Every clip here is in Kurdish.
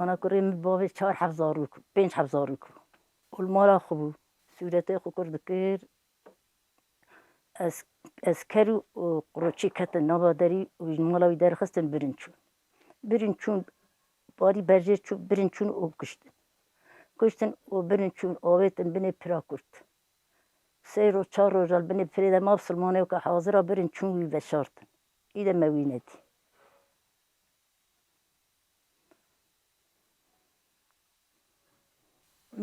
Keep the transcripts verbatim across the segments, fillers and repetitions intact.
Me kurê min bavê çar heb zarok, pênc heb zarok bû. Û li mala xwe bû. Sûretê xwe kur dikir. Ez, esker û, û quroçî ketin nava derî û ji mala wî derxistin birin çûn. Birin çûn, parî berjêr çû, birin çûn û kuştin. Kuştin û birin çûn, avêtin binê pira kurt. Sê roj, çar roja li binê pirê de ma bisilmanê weke hazira birin çûn wî veşartin. Î de me wî nedî.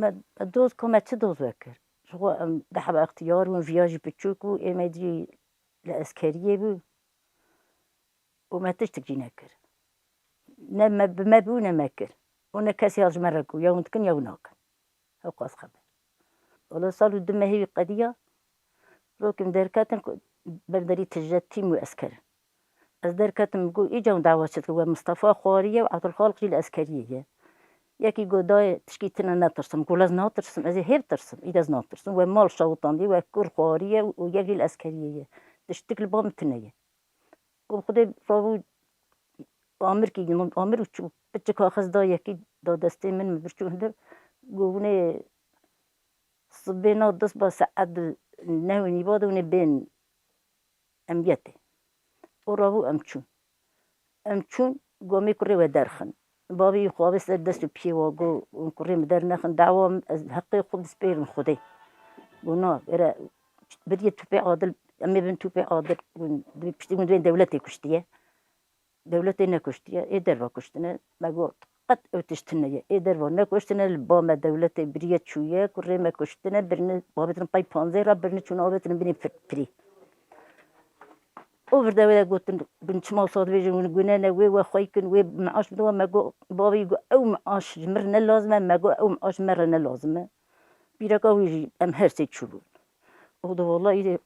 Me, me doz ku me çi doz wekir? Ji xwe em deh hebe extiyar bûn, viya jî piçûk bû, ê me dî li eskeriyê bû û me tiştik jî nekir. Ne me, bi me bû ne me kir. Û ne kesê ya ji me re ku ya hûn dikin ya hûn nakin. Hewqas xeber. Wala sal û du mehê wî qediya, rokên derketin ku berderî tije tîm û esker in. Ez derketim, got, îca hûn dawa çi dikin? We Mistefa xwariye û Ebdulxaliq jî li eskeriyê ye. Yekî got, dayê, tişkî tine netirsim. Got, ez natirsim, ez ê hê bitirsim. Î de ez natirsim. We mal şawitandiye, we kur xwariye û yek jî li eskeriyê ye. Tiştik li ba min tune ye. Got, Xwedê rabû amirkî, amir û çû, piçik axist da yekî da destê min, min birçû hindir. Got, hûnê sibê na dest ba saet neh û nîva de hûnê bên emniyetê. Û rabû em çûn. Em çûn, gomê kurê we derxin. Bavê wî xwe avê ser dest û piyê wa, got, hûn kurê min dernexin, dawa min, ez heqê xwe dispêrim Xwedê. Got, na, ere, biriyê tûpê adil, em ê bin tûpê adil, hûn dibê piştî hûn dibên dewletê kuştiye. Dewletê nekuştiye, ê derva kuştine. Me got, qet ew tişt tune ye. Ê derva nekuştine, li ba me dewletê biriye çûye, kurê me kuştine, birine, babêtin pey panzê re, birine çûne avêtin binê pir-, pirî. Û vir de wê de gotin, bin çima wisa dibêjin, hûn gune ne, wê we xwey kin, wê meaş bidin, me got, bavê got, ew meaş ji min re ne lazim e, me got, ew meaş ji me re ne lazim e. Bîreka wî jî em her sê çûbûn. Û de wala îdê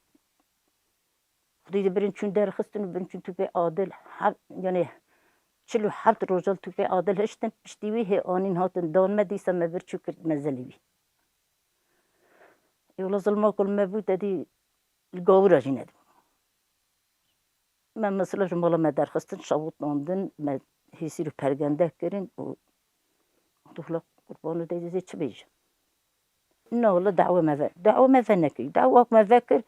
Xwedê dê birin çûn derxistin û birin çûn tûpê adil. Heb-, yanê çil û heft roja li tûpê adil hiştin, piştî wî hê anîn hatin dan me, dîsa me vir çû kir mezelî wî. Ê wela zilma ku li me bû, te dî li gawira jî nedibû. Me mesela ji mala me derxistin, şewitandin, me hêsîr û pergende kirin û Dûxla qurban û deydê zê çi bêjim? Na wala dawa me ve. Dawa me ve nekir. Dawa me ve kir.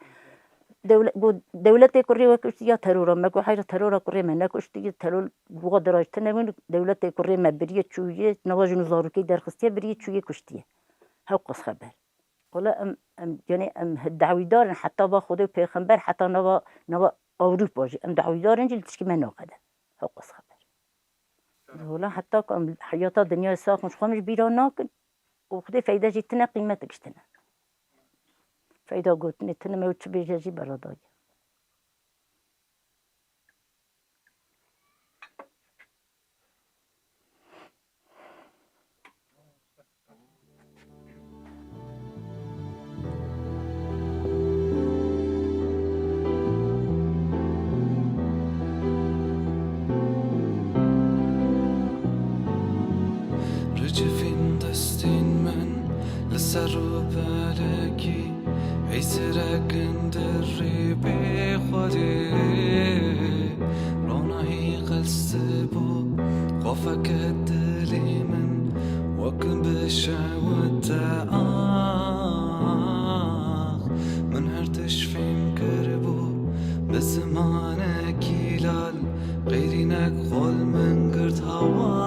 Dewle-, got, dewletê kurê we kuştiye ya terora. Me got, heyra terora kurê me nekuştiye. Teror buwa dirajtine min. Dewletê kurê me biriye çûye. Nava jin û zarokê derxistiye, biriye çûye kuştiye. Hewqas xeber. Wala em, em, yani em dawîdar in heta va Xwedê û Pêxember, heta nava, nava Ewropa jî. Em dawîdar in jî li tişkî me naqede. Hewqas xeber. Wala heta ku em heyata dinyayê sax in, ji xwe min ji bîra nakin û Xwedê feyde jî tine, qîmetik jî tine. Feyda gotinê tine, me û çi bêje jî beradayî. Ricivîn destên min li ser û belekî, ey sirek in di rê bê Xwedê. Ronahî qels bû, xwe feket dilê min, wek bişewite ax. Min her tişt fêm kiribû, bi zimanekî lal, qêrînek xwe li min girt hewa.